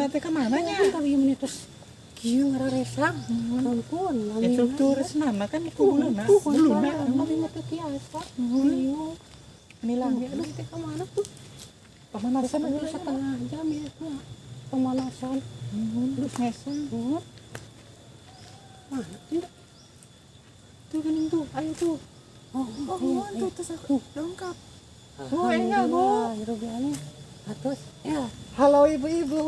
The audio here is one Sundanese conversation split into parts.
teh ka mana nya? Tapi ieu terus kieu ngararesang. Ampun. Instruktur senam kan ku buluna. Buluna. Abi mah teu tiasa. Ieu. Ini lagi Aduh, teh ka mana tuh? Pemanasan Aduh, setengah jam ya tuh. Pemanasan. Terus ngesang. Mana tuh? Tuh geuning tuh, ayo tuh. Oh, Oh, oh, tuh terus aku lengkap. Oh, enggak, Bu. Alhamdulillah, atos ya. Halo ibu-ibu.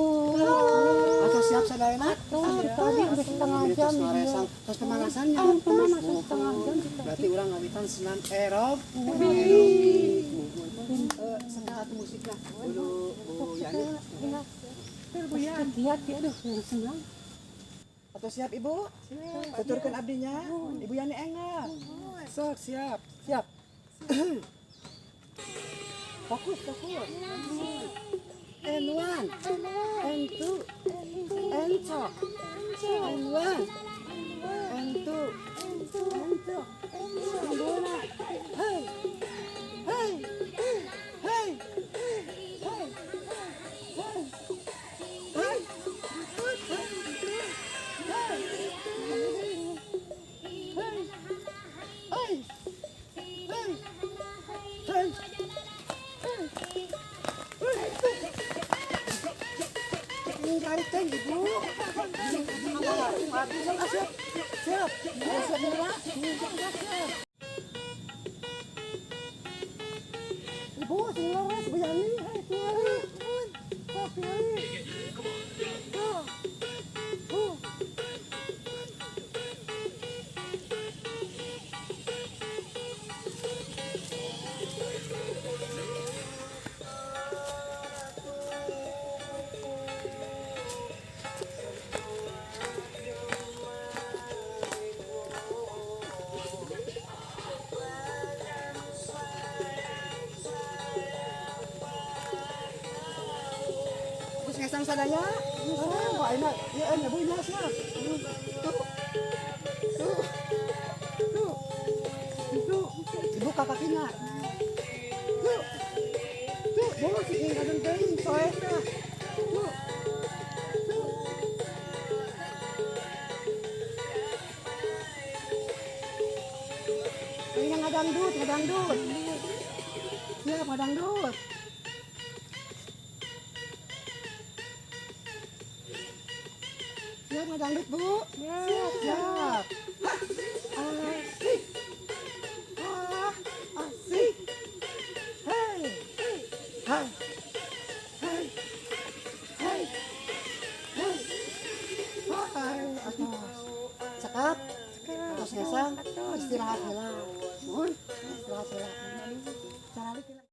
Atau siap sadayana? Tuh, tadi udah setengah jam. Terus terus pemanasannya. Pemanasan setengah jam. Berarti urang ngawitan senam aerob. Aerobik. Setengah atuh musikna. Dulu Bu Yani. Bu Hati-hati, aduh, yang senang. Atau siap ibu? Siap. Tuturkan abdinya. Ibu Yani enggak. Sok siap. Siap. Fokus, fokus. And one, and two, and two, and one, and two, and two, and one. Hey, hey, hey, hey, hey, hey, hey, hey, hey, hey, hey. Ganteng ibu. Siap, siap, siap. Ibu, sing leres Bu Yani, hai tingali. Sok tingali. Tuh. Tuh. Terus ngesang sadaya. Oh, wah enak. Ya, enak Bu, ya, siap. Tuh. Tuh. Tuh. Tuh. Dibuka kakinya. Tuh. Tuh, Bu, si ingat teuing soehna. Tuh. Tuh. Ini ngadangdut, ngadangdut. Siap, ngadangdut. Siap ngadangdut, Bu? Siap, siap. Hah, asik. Ah, asik. Hey, hey, hey, hey, hey. Hai, atos. Cekap. Atos ngesang. Istirahat heula. Mun, istirahat heula. Caralik.